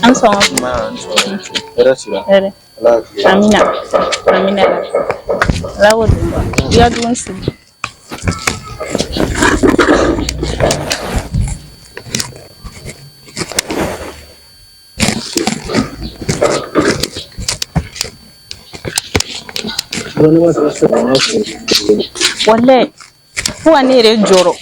An sɔgɔma. Hɛrɛ sira. Hɛrɛ. Ala ka tile. Amina. Amina. Ala k'o dun ba. I ka dumuni sigi. Wallahi fo ka ne yɛrɛ jɔrɔ.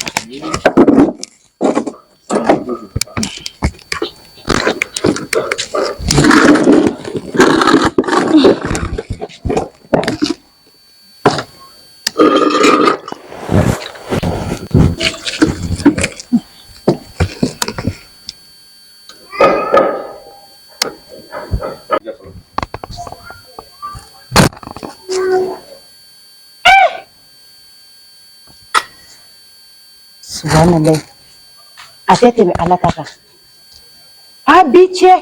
Subhanallah. A tɛ tɛmɛ Ala ta kan. A bi cɛ.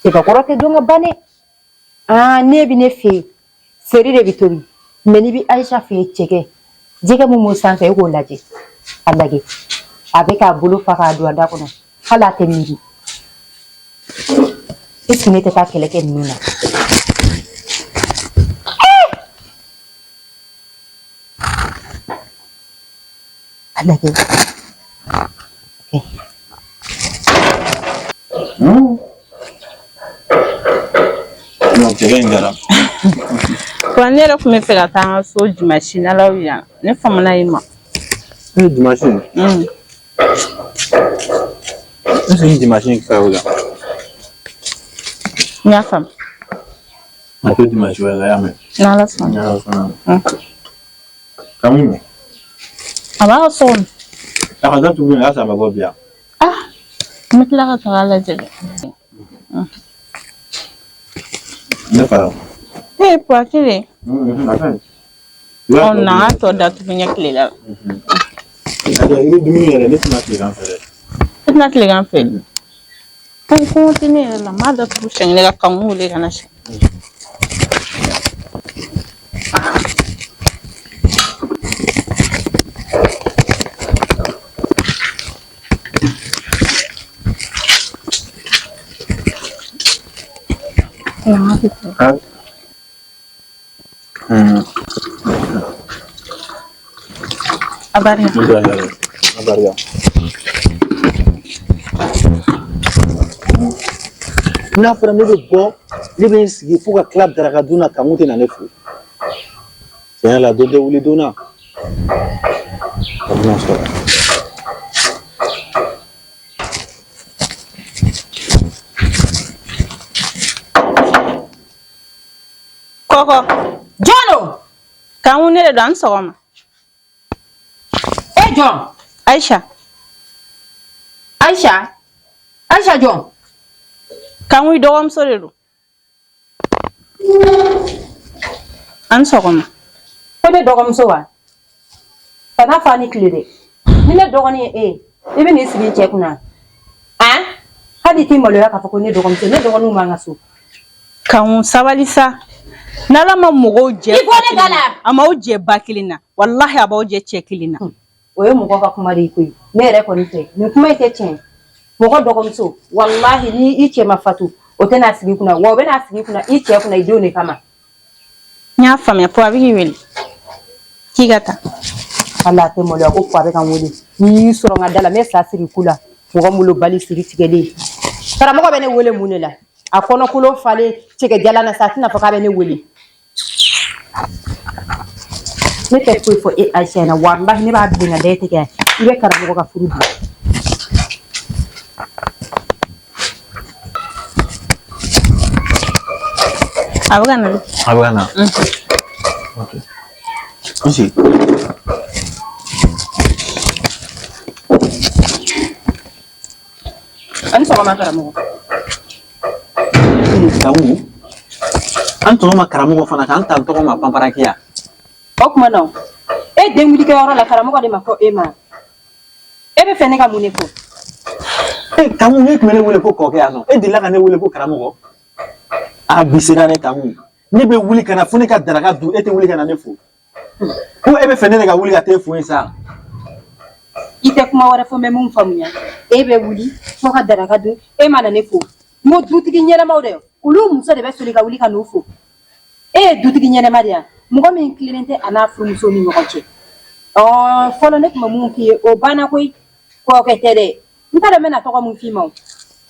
Cɛbakɔrɔ tɛ dɔn ka ban dɛ. Aa ne bɛ ne fɛ yen. Seri de bɛ tobi. Mais n'i bɛ Ayisa fɛ yen cɛkɛ. Jɛgɛ min b'o sanfɛ e k'o lajɛ. A lajɛ. A bɛ k'a bolo fa k'a don a da kɔnɔ. Hali a tɛ miiri. Est-ce que ne tɛ taa kɛlɛ kɛ ninnu na? A lajɛ. Non, cɛkɛ in jara. Wa ne yɛrɛ tun bɛ fɛ ka taa an ka so dimanche n'Ala y'o jira ne famana i ma. Ne dimanche. Est-ce que dimanche in ka o la? N y'a faamu. A to dimanche wɛrɛ la, y'a mɛn. N'Ala sɔnna. N'Ala sɔnna. Kamu. A b'a ka so kɔnɔ. A ka datugu yen, halisa a ma bɔ bi yan. Ah, n bɛ tila ka taga a lajɛ dɛ. Ne fa. Ee, puwa kelen. A ka ɲi. Ɔ, na an ka tɔ datugu ɲɛ tile la. I bɛ dumuni yɛrɛ, ne tɛna tilegan fɛ dɛ. E tɛna tilegan fɛ. Ko kɔngɔ tɛ ne yɛrɛ la, n b'a datugu siɲɛ kelen ka kanku wele ka na siɲɛ. A barika. A barika. N'a fɔra ne bɛ bɔ, ne bɛ n sigi fo ka tila daraka dun na, Kanku tɛ na ne fo. Tiɲɛ la, dɔ tɛ wuli don na. A bɛna sɔrɔ. Kɔkɔ. Jɔn don? Kanku ne de don, an ni sɔgɔma. E jɔn? Ayisa. Ayisa? Ayisa jɔn? Kanku i dɔgɔmuso de don. An ni sɔgɔma. Ko ne dɔgɔmuso wa? Kana fɔ a ni tile dɛ. Ni ne dɔgɔnin ye e ye, i bɛ n'i sigi i cɛ kunna. Han? Hali i t'i maloya k'a fɔ ko ne dɔgɔmuso, ne dɔgɔninw b'an ka so. Kanku sabali sa. N'Ala ma mɔgɔw jɛ I bɔ ne da la. A m'aw jɛ ba kelen na. Walahi a b'aw jɛ cɛ kelen na. O ye mɔgɔ ka kuma de ye koyi. Ne yɛrɛ kɔni fɛ, nin kuma in tɛ tiɲɛ ye. Mɔgɔ dɔgɔmuso, walahi ni i cɛ ma fatu, o tɛna sigi i kunna. Wa o bɛna sigi i kunna, i cɛ kunna, i denw de kama. N y'a faamuya, Puwa a bɛ k'i wele. K'i ka taa. Hali a tɛ maloya ko Puwa bɛ ka n wele. N'i y'i sɔrɔ n ka da la, n bɛ sa siri i ku la. Mɔgɔ molobali siri tigɛlen. Karamɔgɔ bɛ ne wele mun de la? A kɔnɔkolon falen cɛkɛjalan na sa, a tɛna fɔ k'a bɛ ne wele. Ne tɛ foyi fɔ e Ayisa ɲɛna, walahi ne b'a bilen ka da e tɛgɛ i bɛ karamɔgɔ ka furu bila. A bɛ ka na. A bɛ ka na. Ok. N sigi. A ni sɔgɔma karamɔgɔ. Kanku, an tɔgɔ ma karamɔgɔ fana k'an ta tɔgɔ ma panparakiya. O tuma na e denkulikɛyɔrɔ la karamɔgɔ de ma fɔ e ma. E bɛ fɛ ne ka mun de fɔ? E Kanku, ne tun bɛ ne wele ko kɔkɛ yan nɔ. E delila ka ne wele ko karamɔgɔ. A bi sera ne Kanku. Ne bɛ wuli ka na fo ne ka daraka dun, e tɛ wuli ka na ne fo. Ko e bɛ fɛ ne de ka wuli ka t'e fo yen sa. I tɛ kuma wɛrɛ fɔ n bɛ mun faamuya. E bɛ wuli fo ka daraka dun, e ma na ne fo. N ko dutigi ɲɛnamaw dɛ, olu muso de bɛ soli ka wuli ka n'u fo. E ye dutigi ɲɛnama de ye, mɔgɔ min tilennen tɛ a n'a furumuso ni ɲɔgɔn cɛ. Ɔ fɔlɔ ne tun bɛ mun k'i ye, o banna koyi. Kɔkɛ tɛ dɛ, n t'a dɔn n bɛna tɔgɔ mun f'i ma o.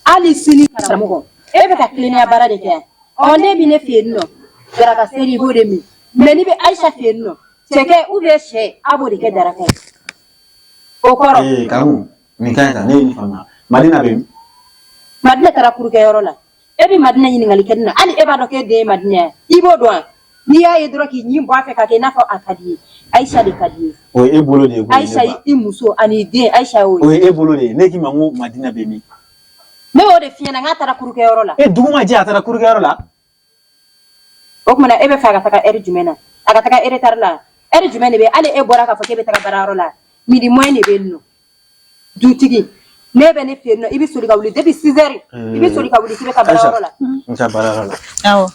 Hali sini karamɔgɔ, e bɛ ka tilennenya baara de kɛ yan. Ɔ ne bɛ ne fɛ yen nɔ, daraka seri i b'o de min. Mais n'i bɛ Ayisa fɛ yen nɔ, cɛkɛ ou bien sɛ, a b'o de kɛ daraka ye. O kɔrɔ. Ee Kanku, nin ka ɲi tan, ne ye nin faamuya. Madina bɛ min? Madina taara kurukɛyɔrɔ la. E bɛ Madina ɲininkali kɛ ne na, hali e b'a dɔn k'e den ye Madina ye, i b'o dɔn wa? N'i y'a ye dɔrɔn k'i ɲin bɔ a fɛ k'a kɛ i n'a fɔ a ka di ye, Ayisa de ka di ye. O ye e bolo de ye koyi. Ayisa i muso ani den, Ayisa y'o ye. O ye e bolo de ye. Ne k'i ma n ko Madina bɛ min? Ne y'o de f'i ɲɛna, k'a taara kurukɛyɔrɔ la. E dugu ma jɛ a taara kurukɛyɔrɔ la? O tuma na e bɛ fɛ a ka taga heure jumɛn na? A ka taga retard la? Heure jumɛn de bɛ hali e bɔra k'a fɔ k'e bɛ taga baarayɔrɔ la? Midi moins de bɛ yen nɔ. Dutigi, ne bɛ ne fɛ yen nɔ, i bɛ soli ka wuli depuis 6 heures, i bɛ soli ka wuli k'i bɛ taa baarayɔrɔ la. N taa baarayɔrɔ la. Awɔ.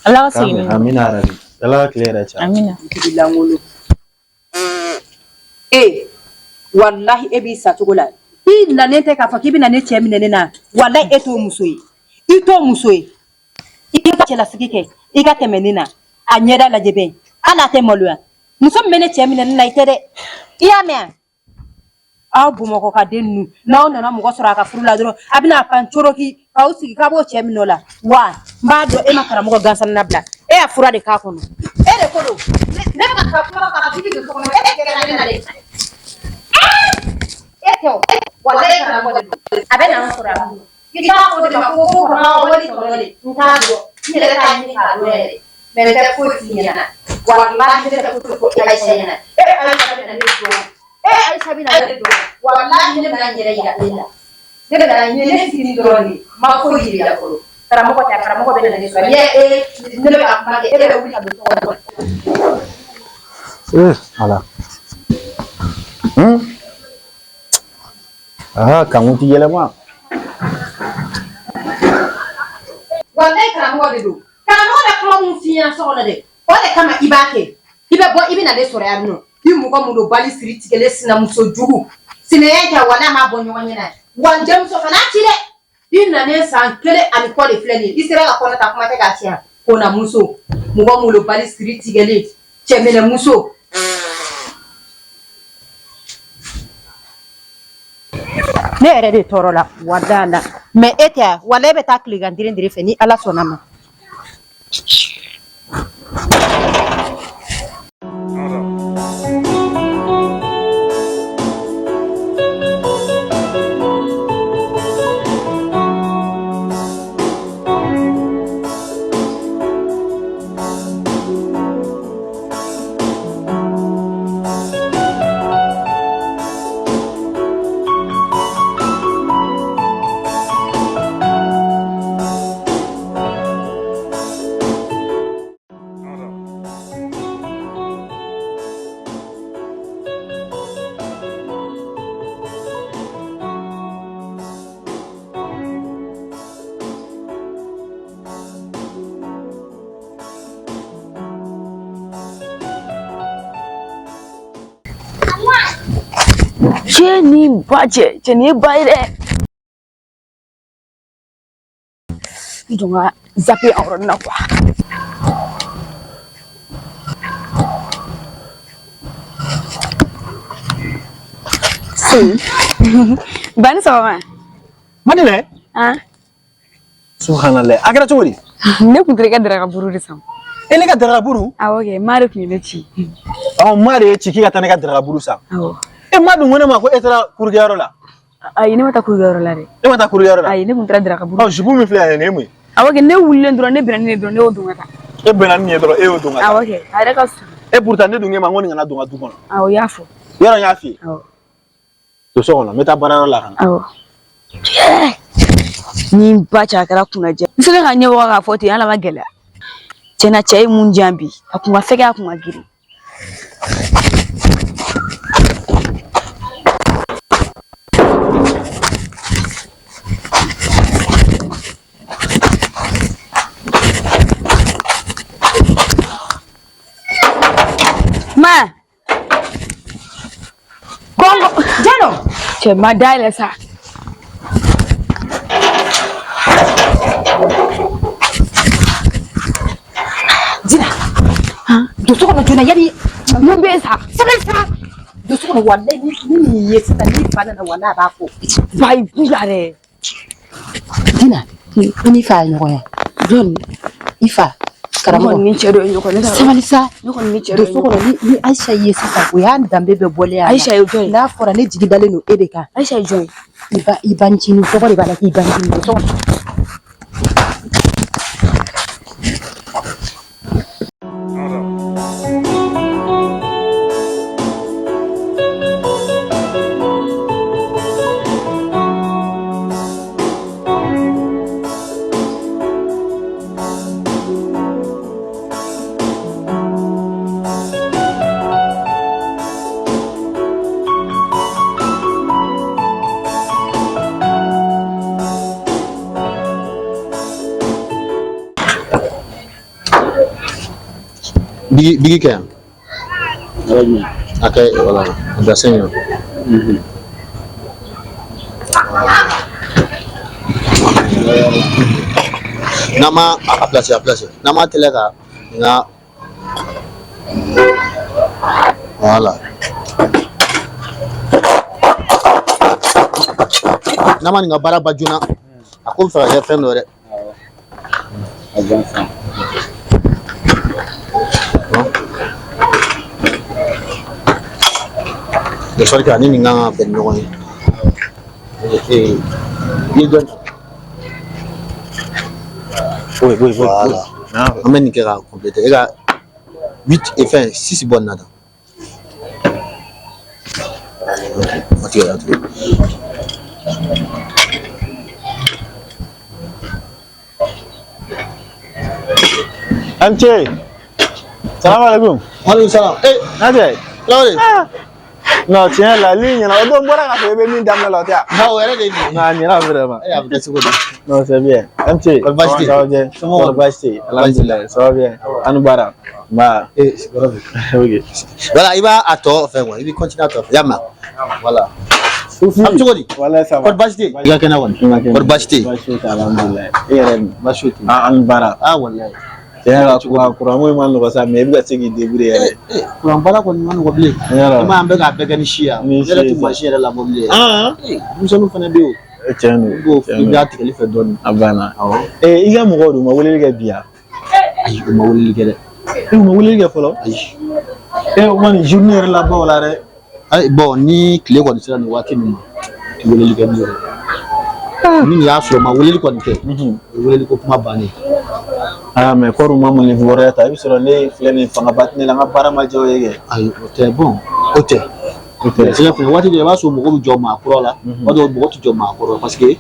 Ala ka segin ni Amina yarabi. Ala ka tile yɛrɛ caya. Amina. Dutigi lankolon. E walahi e b'i sa cogo la. I nanen tɛ k'a fɔ k'i bɛna ne cɛ minɛ ne na. Walahi e t'o muso ye. I t'o muso ye. I ka cɛlasigi kɛ, i ka tɛmɛ ne na. A ɲɛda lajɛ bɛ. Hali a tɛ maloya. Muso min bɛ ne cɛ minɛ ne na, i tɛ dɛ. I y'a mɛn wa? Aw Bamakɔ ka den ninnu, n'aw nana mɔgɔ sɔrɔ a ka furu la dɔrɔn, a bɛna pan coroki k'aw sigi k'a b'o cɛ minɛ o la. Wa n b'a dɔn e ma karamɔgɔ gansan labila, e y'a fura de k'a kɔnɔ. E de ko don. Ne bɛ ka kuma ka k'i bɛ don so kɔnɔ, e de kɛra ne na dɛ. E tɛ o. Walayi karamɔgɔ de don. A bɛ na n sɔrɔ yan. I t'a fɔ de ma ko kɔnɔ wali kɔnɔ de. N t'a dɔn. N yɛrɛ t'a ɲini k'a dɔn yɛrɛ. Mais n tɛ foyi f'i ɲɛna. Walahi ne tɛ foyi fɔ Ayisa ɲɛna. E Ayisa bɛ na ne dɔn. E Ayisa bɛ na ne dɔn. Walahi ne bɛna n yɛrɛ yira e la. Ne bɛna n ye ne fitinin dɔrɔn de. N ma foyi yir'i la fɔlɔ. Karamɔgɔ tɛ, karamɔgɔ bɛ na ne sɔrɔ. N'i ye e ne bɛ ka kuma kɛ, e bɛ wuli ka don so kɔnɔ. Eh, ala. Aa, Kanku ti yɛlɛma. Walahi karamɔgɔ de don. Karamɔgɔ bɛ kuma mun f'i ɲɛna so kɔnɔ dɛ, o de kama i b'a kɛ. I bɛ bɔ i bɛ na ne sɔrɔ yan nɔ. I mɔgɔ mun don bali siri tigɛlen sinamuso jugu. Sinaya kɛ walahi an b'a bɔ ɲɔgɔn ɲɛna. Wa n denmuso kana ci dɛ. I nanen san 1 ani kɔ de filɛ nin ye. I sera ka kɔnɔ ta kuma tɛ k'a tiɲɛ. Kɔnnamuso, mɔgɔ mun don bali siri tigɛlen, cɛminɛmuso. Ne yɛrɛ de tɔɔrɔ la walahi la mais e tɛ walahi e bɛ taa tilegan dere dere fɛ ni Ala sɔnna ma. Cɛ ni ba cɛ, cɛ nin ye ba ye dɛ. N jɔ n ka zappe a yɔrɔnin na quoi. Ba ni sɔgɔma. Madinɛ. Han. Subhanallah, a kɛra cogo di? Ne kun taara i ka daraka buru de san. E ne ka daraka buru? Awɔ kɛ, maa de tun ye ne ci. Ɔ, maa de ye ci k'i ka taa ne ka daraka buru san. Awɔ. E ma dun ko ne ma ko e taara kurukɛyɔrɔ la. Ayi, ne ma taa kurukɛyɔrɔ la dɛ. E ma taa kurukɛyɔrɔ la? Ayi, ne kun taara daraka buru. Ɔ, jupe min filɛ yan nin ye mun ye? Awɔ kɛ, ne wulilen dɔrɔn, ne bɛnna ni nin ye dɔrɔn, ne y'o don ka taa. E bɛnna ni nin ye dɔrɔn, e y'o don ka taa. Awɔ kɛ, a yɛrɛ ka surun. E pourtant ne dun k'e ma ko nin kana don n ka du kɔnɔ. Awɔ, i y'a fɔ. Yɔrɔ n y'a f'i ye. Awɔ. To so kɔnɔ, n bɛ taa baarayɔrɔ la ka na. Awɔ. Ni ba cɛ a kɛra kunnajɛ. N sera ka ɲɛbɔ k'a fɔ ten, hali a ma gɛlɛya. Tiɲɛ na cɛ ye mun di yan bi, a kun ka fɛgɛn, a kun ka girin. Ma! Kɔngɔ! Jalo. Cɛ ma dayɛlɛ sa. Dina. Don so kɔnɔ joona yanni. Mun bɛ yen sa? Sabali sa. Don so kɔnɔ walayi ni nin ye sisan ni fa nana walayi a b'a fɔ. Bayi bila dɛ. Dina. I n'i fa ye ɲɔgɔn ye. Jɔn? I fa. Karamɔgɔ Karamɔgɔ. ni cɛ dɔ ye ɲɔgɔn ye. Sabali sa. Ne kɔni ni cɛ dɔ Don ye so ɲɔgɔn kɔnɔ ni Ayisa ye sisan o y'a danbe bɛɛ bɔlen ye a la. Ayisa ye jɔn ye? N'a fɔra ne jigi dalen don e de kan. Ayisa ye jɔn ye? I ba ncinin tɔgɔ de b'a la k'i ba ncinin don so kɔnɔ. Bigi bigi kɛ yan. A kɛ wala a bila sen ɲɛ. N'an ma a place a place n'an ma teliya ka nka voilà n'an ma nin ka baara ban joona a ko bɛ fɛ ka kɛ fɛn dɔ ye dɛ. De sorte que ani nin kan ka bɛn ni ɲɔgɔn ye. Ee i ye dɔn. Oui, oui, oui. Voilà. An bɛ nin kɛ ka compléter. E ka 8 et fɛn 6 bɔ nin na tan. Ok, a tigɛ a tigɛ. MC. Salam alaikum. Waaleykum salam. Eh, Najɛ. Traoré. Non, tiɲɛ yɛrɛ la li ɲɛna o don n bɔra k'a fɔ i bɛ min daminɛ la o tɛ yan. Non, o yɛrɛ de ye nin ye. Non, a ɲɛna vraiment. Eh, a bɛ kɛ cogo di? Non, c'est bien. MC. Kɔri baasi tɛ yen? Ça va bien. Somɔgɔw? Kɔri baasi tɛ yen. Alhamdulilayi, ça va bien. An ni baara. Nba. Eh, sigiyɔrɔ bɛ. Ok. Voilà, i b'a a tɔ fɛn quoi, i bɛ continuer a tɔ fɛ. I y'a mɛn? Voilà. A bɛ cogo di? Walayi ça va. Kɔri baasi tɛ yen? I ka kɛnɛ kɔni? Kɔri baasi tɛ yen? Baasi tɛ yen, alhamdulilayi. E yɛrɛ dun? Baasi foyi tɛ yen. Ah, an ni baara. Ah, walayi. Tiɲɛ yɛrɛ la kuran ko in ma nɔgɔn sa mais i bɛ ka se k'i débrouiller yɛrɛ. Eh, kuran baara kɔni ma nɔgɔ bilen. Yɔrɔ. I m'a ye an bɛ k'a bɛɛ kɛ ni si ye. Ni Ne yɛrɛ si ye tɛ sa. mansin yɛrɛ labɔ bilen. Ah. Eh, denmisɛnninw fana bɛ yen o. Tiɲɛ don. I b'o Tiɲɛ i don. b'a tigɛli fɛ dɔɔnin. A banna. Awɔ. Eh, i ka mɔgɔw dun u ma weleli kɛ bi yan? Ayi, u ma weleli kɛ dɛ. E u ma weleli kɛ fɔlɔ? Ayi. E o ma nin journée yɛrɛ laban o la dɛ. Ayi, bon ni tile kɔni sera nin waati ninnu ma, i tɛ weleli kɛ bilen dɛ. Ni nin y'a sɔrɔ u ma weleli kɔni kɛ, o ye weleli ko kuma bannen ye. Ah, mais kɔri u ma mun ni wɛrɛ ta i bɛ sɔrɔ ne filɛ nin ye fangaba tɛ ne la n ka baara ma diya o ye kɛ. Ayi, o tɛ bon o tɛ. O tɛ. Sɛgɛ fɛnɛ waati dɔ i b'a sɔrɔ mɔgɔ bɛ jɔ maa kɔrɔ la, waati dɔ mɔgɔ tɛ jɔ maa kɔrɔ parce que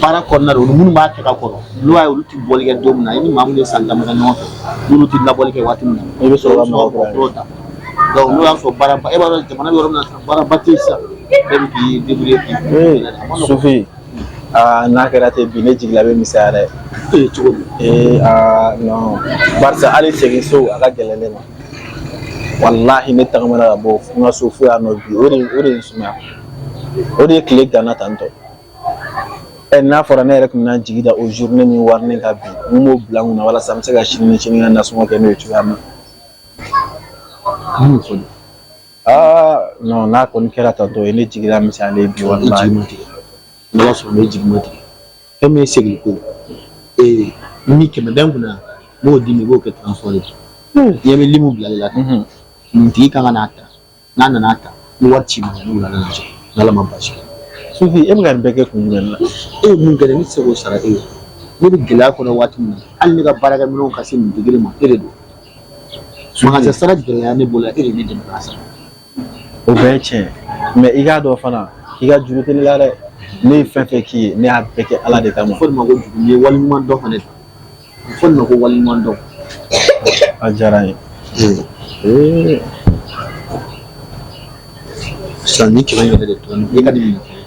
baara kɔnɔna la olu minnu b'a kɛ ka kɔrɔ n'o y'a ye olu tɛ bɔli kɛ don min na i ni maa minnu ye san dama kɛ ɲɔgɔn fɛ n'olu tɛ labɔli kɛ waati min na I bɛ sɔrɔ ka i bɛ mɔgɔ kura ye. kuraw ta. Donc n'o y'a sɔrɔ baaraba e b'a dɔn jamana bɛ yɔrɔ min na sisan baaraba tɛ yen sisan bɛɛ bɛ k'i débrouiller k'i Ee a ma nɔgɔn. Sufi aa n'a kɛra ten bi ne jigila bɛ misɛnya dɛ. Ee cogo di? Ee aa non barisa hali segin so a ka gɛlɛn ne ma. Walahi ne tagamana ka bɔ n ka so fo yan nɔ bi o de ye n sumaya. O de ye tile ganna tantɔ. Ɛ n'a fɔra ne yɛrɛ tun bɛna jigi da o journée min wari ne ka bi n b'o bila n kunna walasa n bɛ se ka sini ni sinikɛnɛ nasɔngɔ kɛ n'o ye cogoya min na. Mun fɔ de? Aa non n'a kɔni kɛra tantɔ o ye ne jigila misɛnyalen bi E walahi. jigi ma tigɛ. N'Ala sɔnna e jigi ma tigɛ. Fɛn min ye segin ko ee ni 100 bɛ n kunna n b'o d'i ma i b'o kɛ transport ye. I ɲɛ bɛ limu bilali la tan. Nin tigi kan ka n'a ta n'a nana ta ni wari ci ma ni wula nana cɛ n'Ala ma baasi kɛ. Sufi e bɛ ka nin bɛɛ kɛ kun jumɛn la? E ye mun kɛ dɛ ne tɛ se k'o sara e ye. Ne bɛ gɛlɛya kɔnɔ waati min na hali ne ka baarakɛminɛnw ka se nin degré ma e de don. Magasin sara gɛlɛya ne bolo e de ye ne dɛmɛ k'a sara. O bɛɛ ye tiɲɛ ye mais i k'a dɔn fana i ka juru tɛ ne la dɛ. Ne ye fɛn fɛn k'i ye ne y'a bɛɛ kɛ Ala de kama. A fɔ nin ma ko juru nin ye waleɲuman dɔn fana de. A fɔ nin ma ko waleɲuman dɔn. A diyara n ye. Ee. Sisan ni 100 yɛrɛ de tora e ka nin minɛ fɔlɔ.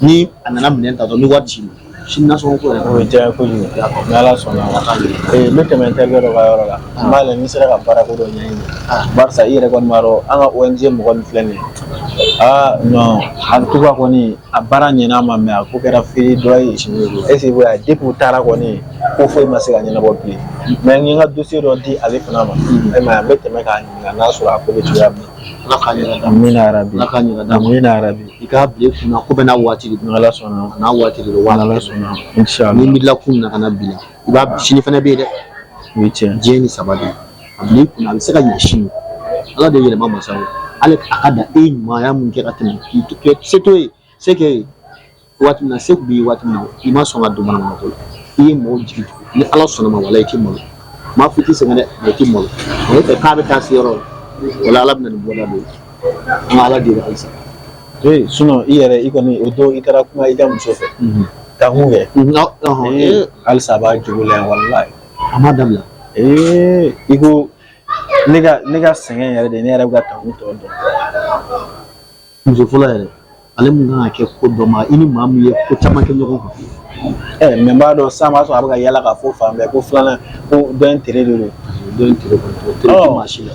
Ni a nana minɛn ta dɔrɔn n bɛ wari ci i ma. Sini nasɔngɔ ko yɛrɛ. O bɛ diya n ye kojugu. Ni Ala sɔnna ma. Ee n bɛ tɛmɛ n terikɛ dɔ ka yɔrɔ la. N b'a lajɛ ni n sera ka baarako dɔ ɲɛɲini. Barisa i yɛrɛ kɔni b'a dɔn an ka ONG mɔgɔ min filɛ nin ye. Aa non, en tout cas kɔni a baara ɲɛna a ma, mais a ko kɛra feere dɔ ye. Est ce que i depuis u taara kɔni, ko foyi ma se ka ɲɛnabɔ bilen. Mais n ye n ka dossier dɔ di ale fana ma. E m'a ye, an bɛ tɛmɛ k'a ɲininka n'a sɔrɔ a ko bɛ cogoya min na. Ala k'a ɲɛ ka d'a ma. Amina yarabi. Ala k'a ɲɛ ka d'a ma. Amina yarabi. I k'a bila i kunna ko bɛɛ n'a waati de don. Ala sɔnna. A n'a waati de don, waati Ala tɛ. sɔnna. Inshallah. N'i miirila kun na ka na bi la, i b'a sini fana bɛ yen dɛ. O ye tiɲɛ. Diɲɛ ni saba de ye. A bila i kunna a bɛ se ka ɲɛ sini. Ala de ye yɛlɛma masa ye. Hali a ka dan e ye ɲumanya mun kɛ ka tɛmɛ k'i to kɛ se t'o ye, se k'e ye waati min na, se tun b'i ye waati min na, i ma sɔn ka don manamanako la. I ye mɔgɔw jigi tugu. Ni Ala sɔnna ma, walahi i t'i malo. N m'a fɔ i t'i sɛgɛn dɛ, mais i t'i malo. O tɛ k'a bɛ taa se yɔrɔ la. Wala Ala bɛ na ni bɔda dɔ ye. An ka Ala deli halisa. Ee, sinon i yɛrɛ i kɔni o don i taara kuma i ka muso fɛ. Ka kun kɛ. Ee, halisa a b'a jogo la yan walahi. A ma dabila. Ee, i ko ne ka sɛgɛn yɛrɛ de, ne yɛrɛ bɛ ka kanu tɔ dɔn. Muso fɔlɔ yɛrɛ, ale mun kan ka kɛ ko dɔ ma, i ni maa min ye ko caman kɛ ɲɔgɔn kan. Ɛ, mais n b'a dɔn sisan b'a sɔrɔ a bɛ ka yala k'a fɔ fan bɛɛ ko filanan ko dɔ in tere de don. Dɔ in tere kɔni, tere tɛ maa si la.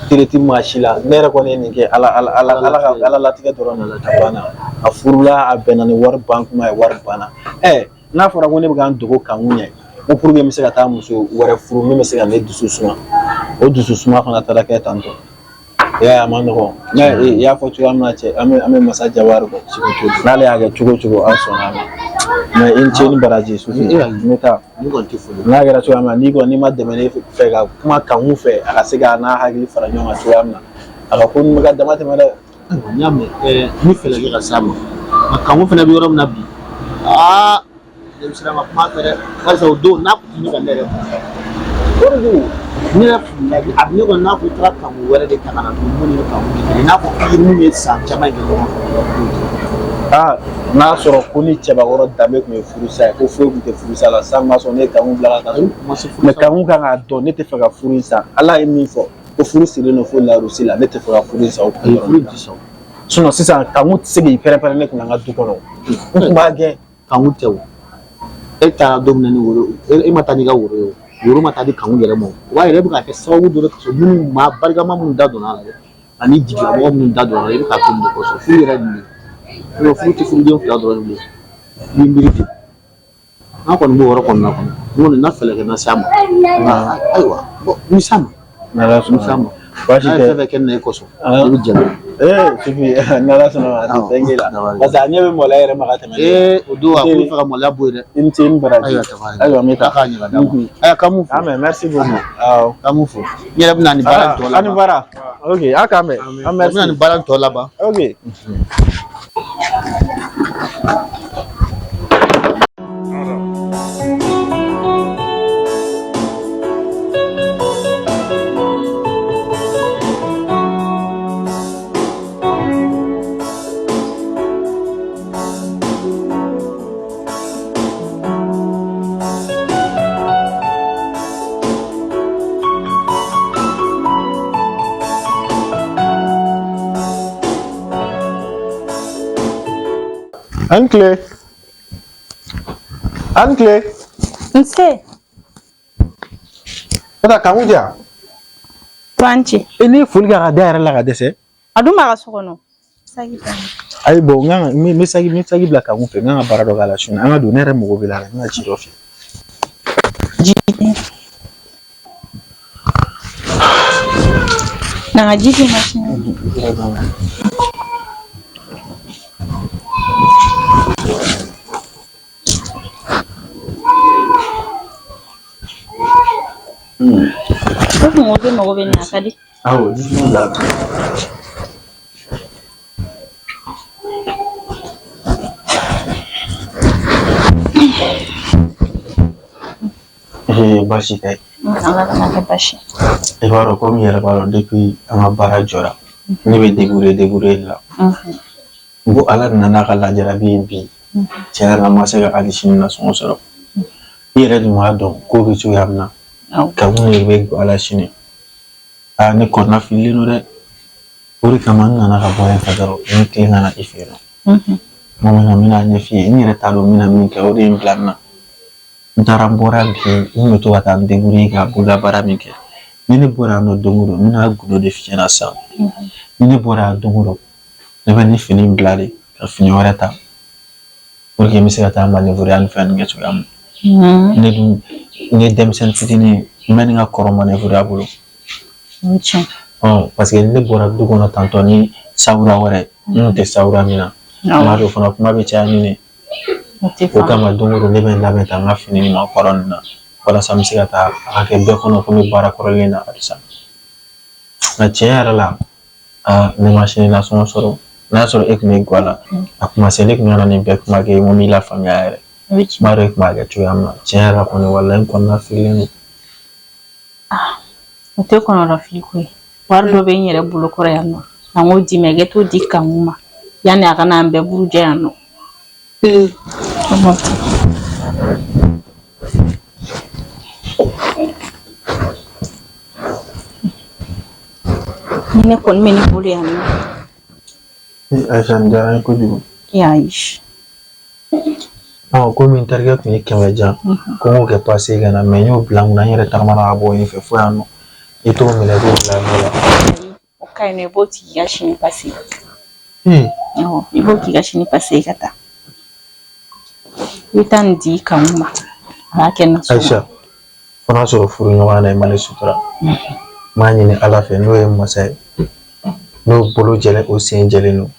Tere tɛ maa si la. Ne yɛrɛ kɔni ye nin kɛ Ala Ala Ala Ala ka Ala latigɛ dɔrɔn de la, a banna. A furula, a bɛnna ni wari ban kuma ye, wari banna. Ɛ, n'a fɔra ko ne bɛ ka n dogo kanu ɲɛ ko pour que n bɛ se ka taa muso wɛrɛ furu min bɛ se ka ne dusu suma, o dusu suma fana taara kɛ tan tɔ. I y'a ye, a ma nɔgɔn. Mais i y'a fɔ cogoya min na cɛ, an bɛ masa jabari kɔ, n'ale y'a kɛ cogo o cogo, an sɔnna a ma. Mais i ni ce ni baraji Sufi, n bɛ taa. Ne kɔni tɛ foli. N'a kɛra cogoya min na, n'i kɔni n'i ma dɛmɛ ne fɛ ka kuma kanu fɛ, a ka se k'a n'a hakili fara ɲɔgɔn kan cogoya min na, a ka ko ninnu bɛ ka dama tɛmɛ dɛ. Ayiwa, n y'a mɛn, n bɛ fɛɛrɛ kɛ ka s'a ma. Nka kanu fana bɛ yɔrɔ min na bi, aa, ne bɛ siran ka kuma a fɛ dɛ, barisa o don n'a tun tɛ ka ne yɛrɛ o de don, ne yɛrɛ filila. A bɛ ne kɔnɔ n'a fɔ i taara kanu wɛrɛ de ta ka na don mun ni kanu tɛ kelen, i n'a fɔ i ye mun ye san caman kɛ ɲɔgɔn fɛ. Aa, n'a sɔrɔ ko ni cɛbakɔrɔ danbe tun ye furusa ye, ko foyi tun tɛ furusa la sisan, b'a sɔrɔ ne ye kanu bila ka taa. Mais kanu kan k'a dɔn ne tɛ fɛ ka furu in sa. Ala ye min fɔ ko furu sirilen don fo larusi la, ne tɛ fɛ ka furu in sa o kun furu tɛ sɔn. Sinon sisan kanu tɛ se k'i pɛrɛn-pɛrɛn ne kunna n ka du kɔnɔ, n tun b'a gɛn. Kanu tɛ o, e taara don min na ni woro, e ma taa n'i ka woro ye, o woro ma taa di kanu yɛrɛ ma. O b'a yɛrɛ bɛ ka kɛ sababu dɔ ye ka sɔrɔ minnu maa barikama minnu da donna a la dɛ, ani jigilamɔgɔ minnu da donna a la, i bɛ ka to nin de kɔsɔn. Furu yɛrɛ nin de, furu tɛ furuden fila dɔrɔn ye bilen, i b'i miiri ten. N'a kɔni b'o yɔrɔ kɔni na kɔni, n kɔni na fɛɛrɛ kɛ na s'a ma. Nka ayiwa, bɔn n s'a ma. N'Ala N s'a sɔnna. ma. Baasi N'a ye tɛ. fɛn fɛn kɛ ne na e kosɔn, ne bɛ jɛn n'a ye. Ee Sufi, n'Ala sɔnna ma, a tɛ fɛn k'i la. Parce que a ɲɛ bɛ maloya yɛrɛ ma ka tɛmɛ ne kan. Ee, o don a kun bɛ fɛ ka maloya bɔ yen dɛ. I ni ce, i ni baraji. Ayiwa, tabarikala. Ayiwa, n bɛ taa. Ala k'a ɲɛ ka d'a ma. Ayiwa, k'an m'u fo. Ah, mais merci beaucoup. Awɔ. K'an m'u fo. N yɛrɛ bɛna nin baara in tɔ laban. Ani baara. Ok, a k'an bɛn. Ah, N merci. bɛna nin baara in tɔ laban. Ok. An tile. An tile. Nse. E ka kanu di yan. To an ce. E ne ye foli kɛ a ka da yɛrɛ la ka dɛsɛ. A dun b'a ka so kɔnɔ. Saki ta. Ayi, bon, n kan ka n bɛ saki bila kanu fɛ, n kan ka baara dɔ k'a la sini. An ka don, ne yɛrɛ mago bɛ la, n ka ci dɔ fɛ. Ji. Na ka ji di masini. O kun ko k'e mago bɛ nin na, a ka di. Awɔ, ji bila. Ee, baasi tɛ. Ala kana kɛ baasi. I b'a dɔn, komi i yɛrɛ b'a dɔn, depuis an ka baara jɔra, ne bɛ débrouiller débrouiller de la. N ko Ala nana ka lajarabi ye bi. Tiɲɛ yɛrɛ la, n ma se ka hali sini nasɔngɔ sɔrɔ. I yɛrɛ dun b'a dɔn ko bɛ cogoya min na. Kanu de bɛ don ala sini. Aa, ne kɔnɔna fililen don dɛ. O de kama n nana ka bɔ yan fɛ dɔrɔn, n bɛ tilen ka na i fɛ yen nɔ. N ko n bɛna ɲɛf'i ye, n yɛrɛ t'a dɔn n bɛna min kɛ, o de ye n bila nin na. N taara, n bɔra bi, n bɛ to ka taa n débrouiller ka bolola baara min kɛ. Ni ne bɔra yan nɔ don o don, n bɛna gundo de f'i ɲɛna sisan. Ni ne bɔra yan don o don, Ne bɛ nin fini in bila de ka fini wɛrɛ ta pour que n bɛ se ka taa manœuvre ni fɛn ninnu kɛ cogoya min na. Ne dun ne ye denmisɛnnin fitinin ye, n bɛ nin ka kɔrɔ manœuvre bolo. O ye tiɲɛ. Ɔ parce que ne bɔra du kɔnɔ tantɔ ni sawura wɛrɛ n kun tɛ sawura min na. N b'a dɔn fana kuma bɛ caya ni ne. O tɛ O faamu. kama don o don ne bɛ n labɛn ta n ka fini ɲuman kɔrɔ nin na walasa n bɛ se ka taa a ka kɛ bɛɛ kɔnɔ ko n bɛ baara kɔrɔlen na halisa. Nka tiɲɛ yɛrɛ la, aa ne ma sini nasɔngɔ sɔrɔ. N'a y'a sɔrɔ e tun bɛ ga la, a kuma se ne tun kana nin bɛɛ kuma kɛ n ko n b'i lafaamuya yɛrɛ. O ye N tiɲɛ. b'a dɔn e tun b'a kɛ cogoya min na. Tiɲɛ yɛrɛ la kɔni, walahi n kɔnɔna fililen don. O tɛ kɔnɔrɔfili ko ye. Wari dɔ bɛ n yɛrɛ bolo kɔrɔ yan nɔ. Na n k'o d'i ma, i ka t'o di Kanku ma yanni a ka n'an bɛɛ buruja yan nɔ. Ni ne kɔni bɛ ne bolo yan nɔ. Ayisa, nin diyara n ye kojugu. Ayi. Ɔ komi n terikɛ tun ye 100 jan ko n k'o kɛ pase ka na, mɛ n y'o bila n kunna, n yɛrɛ tagamana ka bɔ yen fɛ fo yan nɔ. I t'o minɛ k'o bila nɔ la. O ka ɲi nɔ, i b'o tigi ka sini pase. Ee. Awɔ, i b'o k'i ka sini pase ka taa. I bɛ taa nin di Kanku ma. A b'a kɛ nasɔngɔ. Ayisa, fo n'a sɔrɔ furuɲɔgɔnya na i ma ne sutura. N b'a ɲini Ala fɛ, n'o ye masa ye, n'o bolo jɛlen o sen jɛlen don,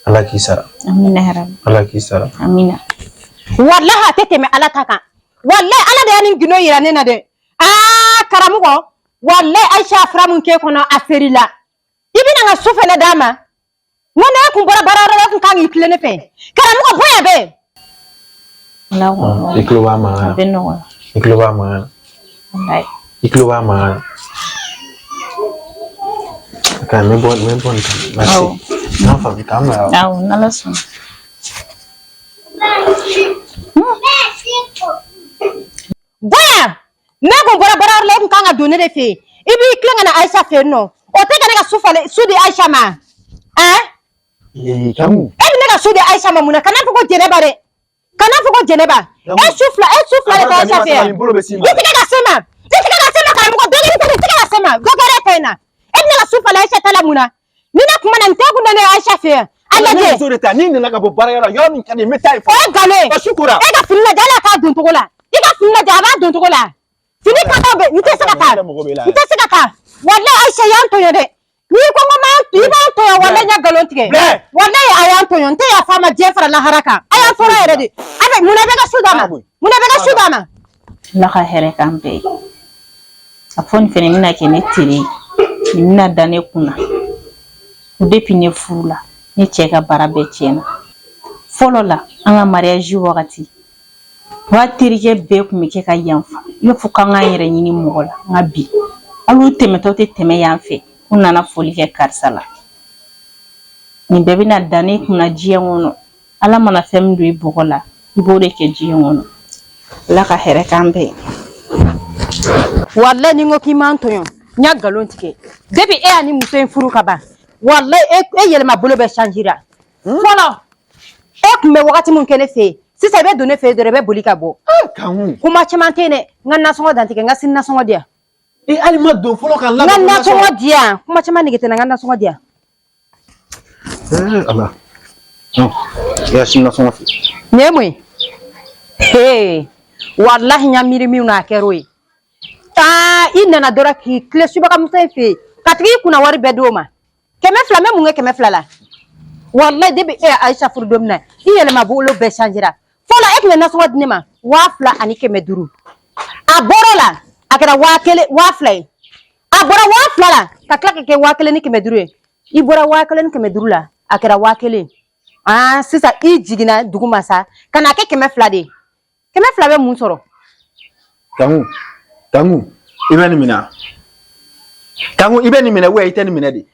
Ala k'i sara. Amina yarabi. Ala k'i sara. Amina. Walahi a tɛ tɛmɛ Ala ta kan. Walahi Ala de y'a nin gindo yira ne na dɛ. Aa karamɔgɔ, walahi Ayisa fura mun k'e kɔnɔ a seri la. I bɛna n ka su fɛnɛ d'a ma. N ko n'e kun bɔra baarayɔrɔ la, e kun kan k'i tilen ne fɛ. Karamɔgɔ bɔ yan bɛɛ. Ala k'o I tulo b'a mankan a na. bɛ nɔgɔya. I tulo b'a mankan na. Walayi. I tulo b'a mankan na. Ka n bɛ bɔ, n bɛ bɔ nin kan. Merci. Awɔ. N y'a faamu, k'an bɛn awɔ. Awɔ, n'Ala sɔnna. Bɔ yan. Ne kun bɔra baarayɔrɔ la, e kun kan ka don ne de fɛ yen. I b'i tilen ka na Ayisa fɛ yen nɔ. O tɛ ka ne ka su falen, su di Ayisa ma. Ɛn? Ee, Kanku. E bɛ ne ka su di Ayisa ma mun na? Kana fɔ ko Jɛnɛba dɛ. Kana fɔ ko Jɛnɛba. E su fila de tɛ Ayisa fɛ yan. I tɛgɛ ka se ma. I tɛgɛ ka se ma karamɔgɔ, dɔ kɛra i tɛgɛ ka se ma. Dɔ kɛra e ta in na. E bɛ ne ka su falen Ayisa ta la mun na? Ni ne kuma na, nin tɛ kun da ne ye Ayisa fɛ yan. A Ne lajɛ. muso de ta, n'i nana ka bɔ baarayɔrɔ la, yɔrɔ min ka di n ye, n bɛ taa yen O ye nkalon ye. Ka su kora. E ka fini lajɛ, hali a t'a don cogo la. I ka fini lajɛ, a b'a don cogo la. Fini ka dɔw bɛ, n tɛ se ka taa. N tɛ se ka taa. Walayi Ayisa y'an tɔɲɔ dɛ. N'i ko n ko i b'an tɔɲɔ, walayi n ye nkalon tigɛ. Walayi a y'an tɔɲɔ, n tɛ yafa a ma diɲɛ fara lahara kan. A y'an tɔɔrɔ yɛrɛ de. A bɛ mun na bɛ ka su d'a ma? Mun na bɛ ka su d'a ma? Ala ka hɛrɛ k'an bɛɛ ye. A fɔ nin fɛnɛ bɛna kɛ ne teri ye. Nin bɛna da ne kunna. Ko depuis ne furu la, ne cɛ ka baara bɛɛ tiɲɛna. Fɔlɔ la, an ka mariage wagati, wa terikɛ bɛɛ tun bɛ kɛ ka yanfa. I b'a fɔ k'an k'an yɛrɛ ɲini mɔgɔ la. Nka bi, hali u tɛmɛtɔ tɛ tɛmɛ yan fɛ k'u nana foli kɛ karisa la. Nin bɛɛ bɛna da ne kunna diɲɛ kɔnɔ. Ala mana fɛn min don i bɔgɔ la, i b'o de kɛ diɲɛ kɔnɔ. Ala ka hɛrɛ k'an bɛɛ ye. Walayi ni n ko k'i m'an tɔɲɔ, n y'a nkalon tigɛ. Depuis e y'a ni muso in furu ka ban, walayi e yɛlɛma bolo bɛɛ changera. Fɔlɔ, e tun bɛ wagati min kɛ ne fɛ yen, sisan i bɛ don ne fɛ yen dɔrɔn, i bɛ boli ka bɔ. Kanku. Kuma caman tɛ yen dɛ. N ka nasɔngɔ dantigɛ, n ka sini nasɔngɔ di yan. E hali ma don fɔlɔ ka N ka nasɔngɔ di yan. Kuma caman nege tɛ n na, n ka nasɔngɔ di yan. Ee Ala. I ka sini nasɔngɔ filɛ. Nin ye mun ye? Hee, walahi n y'a miiri min na, a kɛra o ye. Aa, i nana dɔrɔn k'i tile subagamuso in fɛ yen, ka tigi i kunna wari bɛɛ d'o ma. 200, n bɛ mun kɛ 200 la? Walahi depuis e ye Ayisa furu don min na, i yɛlɛma bolo bɛɛ changera. Fɔlɔ e tun bɛ nasɔngɔ di ne ma 2500. A bɔr'o la, a kɛra 1000, 2000 ye. A bɔra 2000 la ka tila ka kɛ 1500 ye. I bɔra 1500 la, a kɛra 1000. Aa, sisan i jiginna dugu ma sa, ka n'a kɛ 200 de ye. 200 bɛ mun sɔrɔ? Kanku, Kanku, i bɛ nin minɛ. Kanku, i bɛ nin minɛ ou i tɛ nin minɛ de?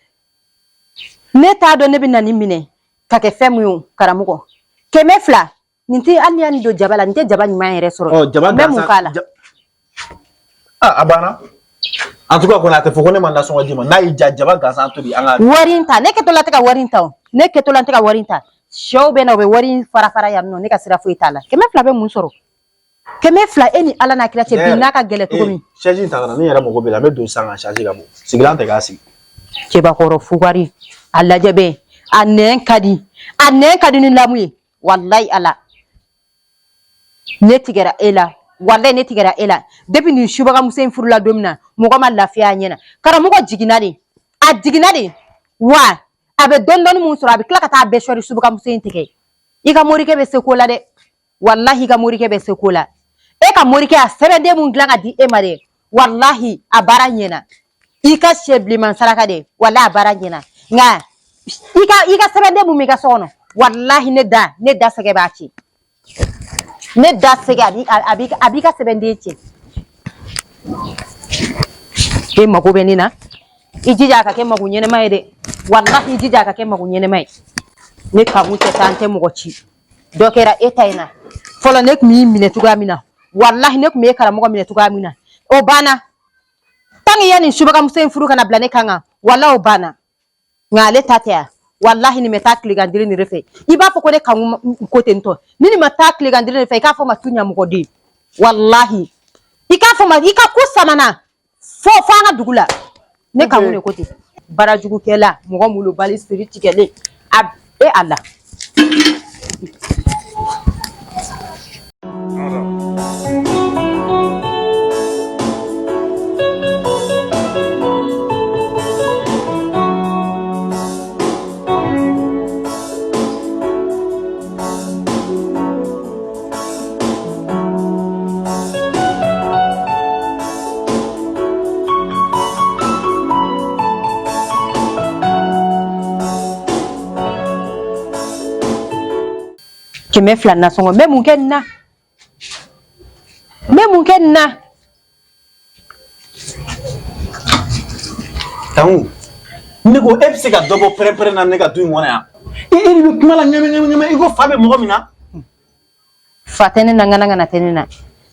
Ne t'a dɔn ne bɛ na nin minɛ ka kɛ fɛn mun ye o, karamɔgɔ. 200, nin tɛ hali n'i y'a nin don jaba la, nin tɛ jaba ɲuman yɛrɛ sɔrɔ. Ɔ, jaba N bɛ mun gansan. k'a la? Ah, a banna. En tout cas kɔni a tɛ fɔ ko ne ma nasɔngɔ d'i ma. N'a y'i diya, jaba gansan tobi an ka. Wari in ta, ne kɛtɔ la tɛ ka wari in ta o. Ne kɛtɔ la tɛ ka wari in ta. Sɛw bɛ na, u bɛ wari in fara fara yan nɔ, ne ka sira foyi t'a la. 200 bɛ mun sɔrɔ? 200, e ni Ala n'a kira cɛ, bi n'a ka gɛlɛn cogo min. Chaise in ta ka na, ne yɛrɛ mago bɛ la, n bɛ don sisan ka chaise ka bɔ. Sigilan tɛ k'a sigi. Cɛbakɔrɔ fugari, a lajɛ bɛ. A nɛn ka di, a nɛn ka di ni lamu ye. Walayi ala, ne tigɛra e la, walayi ne tigɛra e la. Depuis nin subagamuso in furula don min na, mɔgɔ ma lafiya a ɲɛ na. Karamɔgɔ jiginna de, a jiginna de wa. A bɛ dɔɔni dɔɔni mun sɔrɔ, a bɛ tila ka taa bɛɛ sɔri subagamuso in tigɛ. I ka morikɛ bɛ se ko la dɛ, walahi i ka morikɛ bɛ se ko la. E ka morikɛ a sɛbɛnden mun dilan ka di e ma dɛ, walahi a baara ɲɛna. I ka sɛ bilenman saraka dɛ, walahi a baara ɲɛna. Nka i ka sɛbɛnden mun b'i ka so kɔnɔ, walahi ne da sɛgɛ b'a ci. Ne da sɛgɛ a b'i ka sɛbɛnden ci. E mago bɛ ne na, i jija a ka kɛ mago ɲɛnɛma ye dɛ. Walahi i jija a ka kɛ mago ɲɛnɛma ye. Ne kankun tɛ taa, n tɛ mɔgɔ ci. Dɔ kɛra e ta in na fɔlɔ. Ne tun b'i minɛ cogoya min na, walahi ne tun bɛ karamɔgɔ minɛ cogoya min na, o banna. Tant que i ye nin subagamuso in furu ka na bila ne kan kan, walahi o banna. Nka ale ta tɛ yan. Walahi nin bɛ taa tilegan diri nin de fɛ. I b'a fɔ ko ne kankun ko ten tɔ. Ni nin ma taa tilegan diri de fɛ, i k'a fɔ ma tu ɲamɔgɔden. Walahi i k'a fɔ ma i ka ko samana fo an ka dugu la. Ne kankun de ko ten. Baarajugukɛla, mɔgɔ molobali, siri tigɛlen a e a la. 200 nasɔngɔ, n bɛ mun kɛ nin na? N bɛ mun kɛ nin na? Kanku, ne ko e bɛ se ka dɔ bɔ pɛrɛn-pɛrɛn na ne ka du in kɔnɔ yan. E de bɛ kuma la ɲɛmɛ ɲɛmɛ ɲɛmɛ i ko fa bɛ mɔgɔ min na. Fa tɛ ne na, ŋana ŋana tɛ ne na.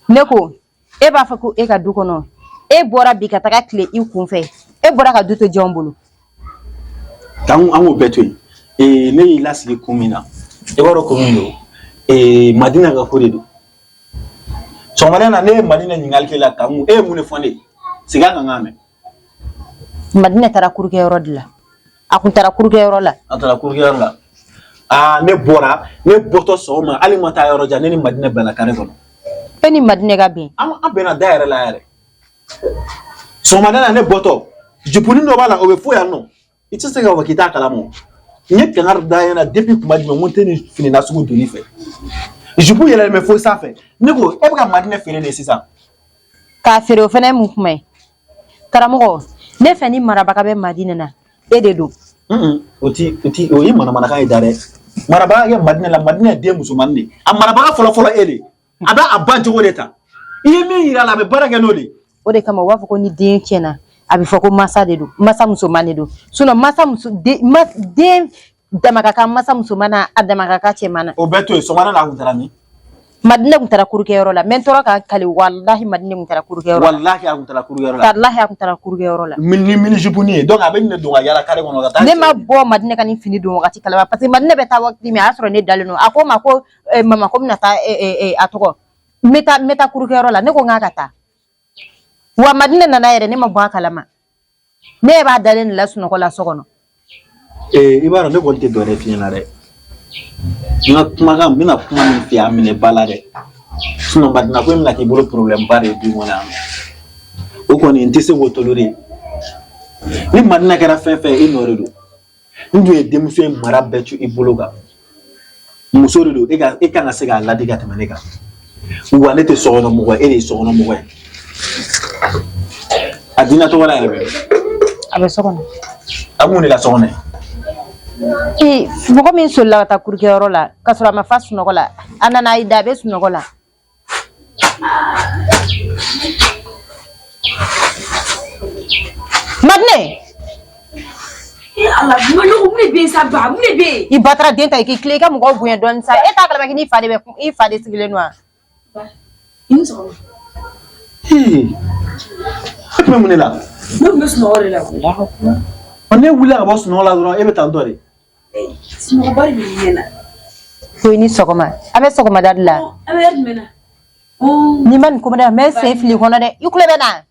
Ne ko e b'a fɔ ko e ka du kɔnɔ, e bɔra bi ka taga tile i kun fɛ, e bɔra ka du to jɔn bolo? Kanku, an k'o bɛɛ to yen. Ne y'i lasigi kun min na, i b'a dɔn kun min don. Madina ka ko de don. Sɔgɔmada in na ne ye Madina ɲininkali k'e la Kanku, e ye mun de fɔ ne ye? Segin a kan n k'a mɛn. Madina taara kurukɛyɔrɔ de la. A kun taara kurukɛyɔrɔ la. A taara kurukɛyɔrɔ la. Aa, ne bɔra, ne bɔtɔ sɔgɔma, hali ma taa yɔrɔ jan, ne ni Madina bɛnna kare kɔnɔ. E ni Madina ka bɛn? An bɛnna da yɛrɛ la yɛrɛ. Sɔgɔmada in na ne bɔtɔ, jupunin dɔ b'a la, o bɛ fo yan nɔ. I tɛ se k'a fɔ k'i t'a kalama o. N ye kangari da ɲɛna depuis kuma jumɛn, n ko n tɛ nin fini nasugu donni fɛ. Jupu yɛlɛlen bɛ fo sanfɛ. Ne ko e bɛ ka Madina feere de sisan. K'a feere, o fana ye mun kuma ye? Karamɔgɔ, ne fɛ ni marabaga bɛ Madina na, e de don. O ti o ye manamanakan ye da dɛ. Marabaga kɛ Madina la, Madina ye den musomannin de ye. A marabaga fɔlɔ fɔlɔ e de. A b'a a ba jogo de ta. I ye min yira a la, a bɛ baara kɛ n'o de ye. O de kama u b'a fɔ ko ni den tiɲɛna, a bɛ fɔ ko masa de don, masa musoman de don. Sinon masa muso den, ma, den dama ka kan masa musoman na, a dama ka kan cɛman na. O bɛɛ to yen, sɔgɔmada la a kun taara min? Madina kun taara kurukɛyɔrɔ la. N bɛ n tɔɔrɔ k'a kali, walahi Madina kun taara kurukɛyɔrɔ la. Walahi a kun taara kurukɛyɔrɔ la. Walahi a kun taara kurukɛyɔrɔ la. Ni mini jupe ye, donc a bɛ nin de don ka yaala kare kɔnɔ ka taa. Ne ma bɔ Madina ka nin fini don wagati kalama, parce que Madina bɛ taa wagati min, a y'a sɔrɔ ne dalen don. A ko n ma ko mama, ko n bɛna taa, a tɔgɔ, n bɛ taa kurukɛyɔrɔ la. Ne ko n k'a ka taa wa. Madina nana yɛrɛ, ne ma bɔ a kalama. Ne yɛrɛ b'a dalen de la sunɔgɔ la so kɔnɔ. I b'a dɔn ne kɔni tɛ dɔ wɛrɛ f'i ɲɛna dɛ. N ka kumakan, n bɛna kuma min f'i ye, a minɛ ba la dɛ. Sinon Madina ko in bɛna k'i bolo problème ba de ye du in kɔnɔ yan nɔ. O kɔni n tɛ se k'o tolérer. Ni Madina kɛra fɛn fɛn ye, e nɔ de don. N dun ye denmuso in mara bɛɛ to i bolo kan. Muso de don, e kan ka se k'a ladi ka tɛmɛ ne kan. Wa ne tɛ sokɔnɔ mɔgɔ ye, e de ye sokɔnɔ mɔgɔ ye. A dina tɔgɔ la yɛrɛ bɛ. A bɛ so kɔnɔ. A bɛ mun de la so kɔnɔ yen? Ee, mɔgɔ min solila ka taa kurukɛyɔrɔ la ka sɔrɔ a ma fa sunɔgɔ la, a nana a y'i da, a bɛ sunɔgɔ la. Madinɛ! E Ala, mun de bɛ yen sa ba? Mun de bɛ yen? I ba taara den ta, i k'i tilen i ka mɔgɔw bonya dɔɔnin sa. E t'a kalama k'i n'i fa de bɛ, i fa de sigilen don wa? Ba, i ni sɔgɔma. Ee, e tun bɛ mun de la? Ne tun bɛ sunɔgɔ de la. Ɔ, ne wulila ka bɔ sunɔgɔ la dɔrɔn, e bɛ tan tɔ de. Sunɔgɔba de bɛ ɲɛ na. Ko i ni sɔgɔma. An bɛ sɔgɔmada de la. An bɛ jumɛn na? N'i ma nin ko n bɛ sen fili kɔnɔ dɛ. I tulo bɛ na?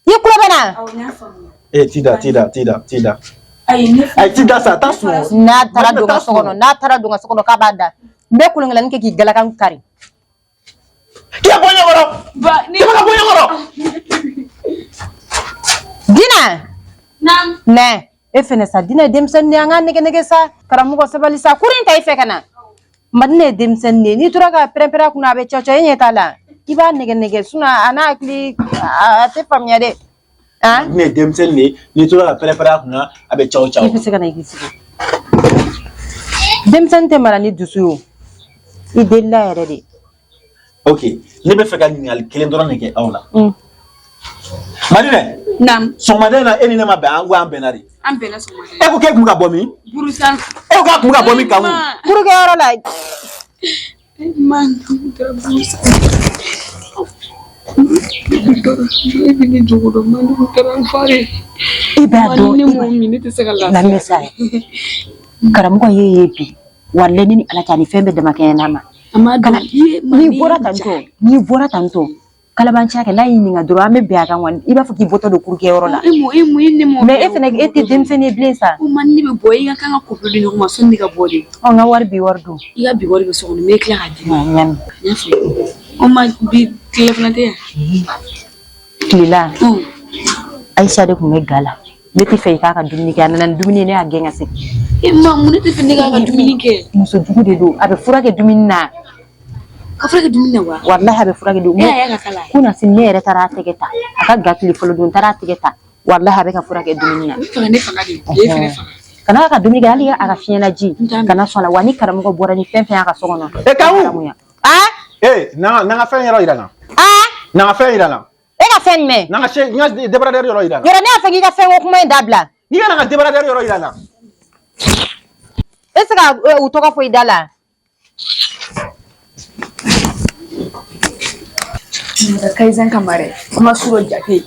I tulo bɛ na? Awɔ, n y'a faamuya. Ee, t'i da, t'i da, t'i da, t'i da. Ayi ne Ayi t'i da sa, taa sunɔgɔ. N'a taara don n ka so kɔnɔ, n'a taara don n ka so kɔnɔ k'a b'a da, n bɛ kolonkɛlani kɛ k'i galakan kari. K'i ka bɔ ɲɛ kɔrɔ. Ba ne Tɛmɛ ka bɔ ɲɛ kɔrɔ. Dina! Naam. Nɛ, e fɛnɛ sa, Dina ye denmisɛnnin de ye, an k'a nɛgɛ nɛgɛ sa. Karamɔgɔ sabali sa, kuru in ta i fɛ ka na. Madina ye denmisɛnnin de ye, n'i tora ka pɛrɛn-pɛrɛn a kunna a bɛ cɔcɔ, e ɲɛ t'a la. I b'a nɛgɛ nɛgɛ, sinon a n'a hakili a tɛ faamuya dɛ. Han? Ne ye denmisɛnnin de ye, n'i tora ka pɛrɛn-pɛrɛn a kunna, a bɛ caw caw. I bɛ se ka na i k'i sigi. Denmisɛnnin tɛ mara ni dusu ye o. I delila yɛrɛ de. Ok, ne bɛ fɛ ka ɲininkali kelen dɔrɔn de kɛ aw la. Madinɛ. Naam. Sɔgɔmada in na e ni ne ma bɛn an ko an bɛnna de. An bɛnna sɔgɔmada in. E ko k'e kun bɛ ka bɔ min? Burusan. E ko k'a kun bɛ ka bɔ min Kanku? Burukɛyɔrɔ la. Ma burusan. E bɛ ne jogo dɔn, ma ne taara n fa de. I b'a dɔn. Ne m'o min, ne tɛ se ka lafiya. Lamɛn sa. Karamɔgɔ y'e ye bi. Walayi ne ni Ala cɛ a ni fɛn bɛɛ damakɛɲɛ n'a ma. A ma dɔn. N'i bɔra tantɔ, n'i bɔra tantɔ, kalabanciya kɛ n'a y'i ɲininka dɔrɔn an bɛ bɛn a kan wa i b'a fɔ k'i bɔtɔ don kurukɛyɔrɔ la. E mun e mun e ne m'o. Mais e fɛnɛ e tɛ denmisɛnnin ye bilen sa. O ma ne bɛ bɔ i ka kan ka kɔpilɛ di ɲɔgɔn ma sɔnni ne ka bɔ de. Ɔ n ka wari bi wari dun. I ka bi wari bɛ so kɔnɔ n bɛ tila k'a d'i ma. N y'a mɛn. N y'a faamu. O ma bi tilela fana tɛ yan. Tilela. Ayisa de tun bɛ ga la. Ne tɛ fɛ i k'a ka dumuni kɛ a nana ni dumuni ye ne y'a gɛn ka segin. E ma mun ne tɛ fɛ ne k'a ka dumuni kɛ. Muso jugu de don a bɛ fura kɛ dumuni na. Ka fura kɛ dumuni na wa? Walahi a bɛ fura kɛ dumuni E y'a ye a ka kala. Kunasini ne yɛrɛ taara a tɛgɛ ta a ka ga tile fɔlɔ don n taara a tɛgɛ ta walahi a bɛ ka fura kɛ dumuni na. I bɛ fɛ ka ne faga de. E fɛnɛ faga. Kana a ka dumuni kɛ hali a ka fiɲɛlaji kana sɔn a la wa ni karamɔgɔ bɔra ni fɛn fɛn y'a ka so kɔnɔ. E Kanku. Aa. Ee na n ka fɛn yɔrɔ yira n na. Aa. Na n ka fɛn yira n na. E ka fɛn jumɛn? Na n ka se n ka débardeur yɔrɔ yira n na. Yɔrɔ ne y'a fɔ k'i ka fɛn ko kuma in dabila. N'i ka na n ka débardeur yɔrɔ yira n na. E tɛ se ka u tɔgɔ fɔ i da la. Kayizan kama dɛ kuma su dɔ jate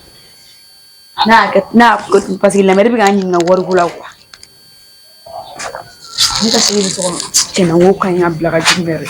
n'a kɛ n'a parce que lamɛri bɛ k'an ɲininka wariko la quoi ne ka segi bɛ so kɔnɔ tiɲɛna n ko ka ɲi ka bila ka jigin yɛrɛ.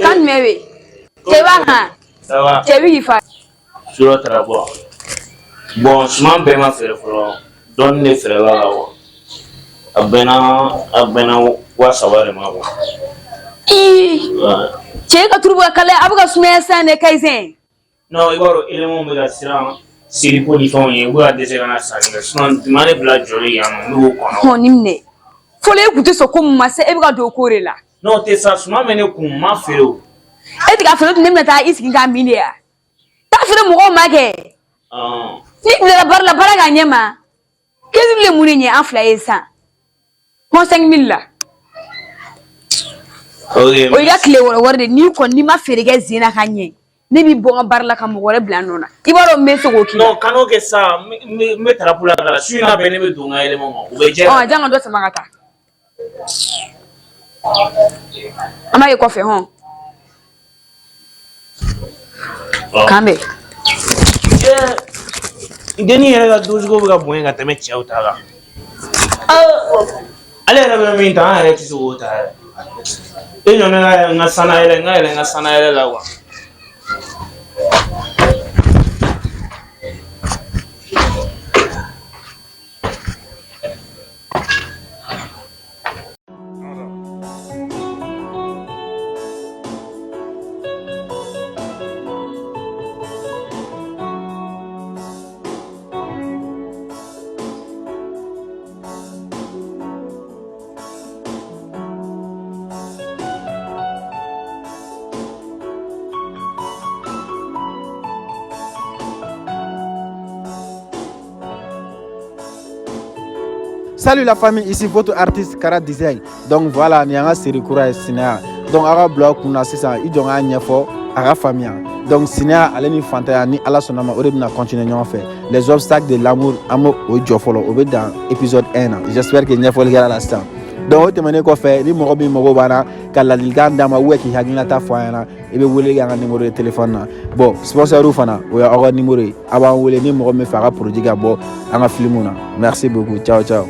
Kan jumɛn bɛ yen? Cɛ b'a kan. Cɛ bɛ k'i fa. Surɔ taara bɔ. Bon suman bɛɛ ma feere fɔlɔ. Dɔɔnin de feerela la wa. A bɛnna 3000 de ma quoi. Ii. Cɛ ka turu bɛ ka kalaya a bɛ ka sumaya sisan dɛ Kayizɛn. Non i b'a dɔn éléments bɛ ka siran seliko ni fɛnw ye u bɛ ka dɛsɛ ka na sanni kɛ sinon tun ne bila jɔli yan nɔ ne b'o kɔnɔ. Hɔn nin minɛ. Fɔlɔ e kun tɛ sɔn ko mun ma se e bɛ ka don o ko de la. N'o tɛ sa suman bɛ ne kun n ma feere o. E tɛ k'a feere o tun ne bɛna taa i sigi k'a min de ya. Taa feere mɔgɔw ma kɛ. N'i bilara baara la baara k'a ɲɛ ma. 15 000 ye mun de ɲɛ an fila ye sisan. Hɔn 5 000 la. Ok. O y'i ka tile wɔɔrɔ wari de n'i kɔni n'i ma feere kɛ zen na ka ɲɛ. Ne b'i bɔ n ka baara la ka mɔgɔ wɛrɛ bila n nɔ na. I b'a dɔn n bɛ se k'o k'i la. Non kan'o kɛ sa n bɛ tarapu la ka na su in na bɛɛ ne bɛ don n ka élément ma u bɛ jɛ. Ɔ jan ka dɔ sama ka taa. An b'a ye kɔfɛ hɔn. K'an bɛn. Dennin yɛrɛ ka dosiko bɛ ka bonya ka tɛmɛ cɛw ta kan. Ale yɛrɛ bɛ min ta an yɛrɛ tɛ se k'o ta yɛrɛ. E jɔ ne ka yɛlɛ n ka sanayɛlɛ n ka yɛlɛ n ka sanayɛlɛ la quoi. Salut la famille, ici votre artiste Kara Design. Donc voilà, nin y'an ka série kura ye, Sinaya. Donc aw ka bila aw kunna sisan, i jɔ n k'a ɲɛfɔ a ka faamuya. Donc sinaya ale ni fantanya, ni Ala sɔnna ma, o de bɛna continuer ɲɔgɔn fɛ. Les obstacles de l'amour, an b'o o jɔ fɔlɔ, o bɛ dan épisode 1 na. J'espère que ɲɛfɔli kɛra la sisan. Donc o tɛmɛnen kɔfɛ, ni mɔgɔ min mago b'an na ka ladilikan d'an ma ou k'i hakilinata fɔ an ɲɛna, i bɛ wele kɛ an ka numéro de téléphone na. Bon, sponsor fana, o y'aw ka numéro ye, a b'an wele ni mɔgɔ min fɛ a ka produit ka bɔ an ka film na. Merci beaucoup, ciao ciao.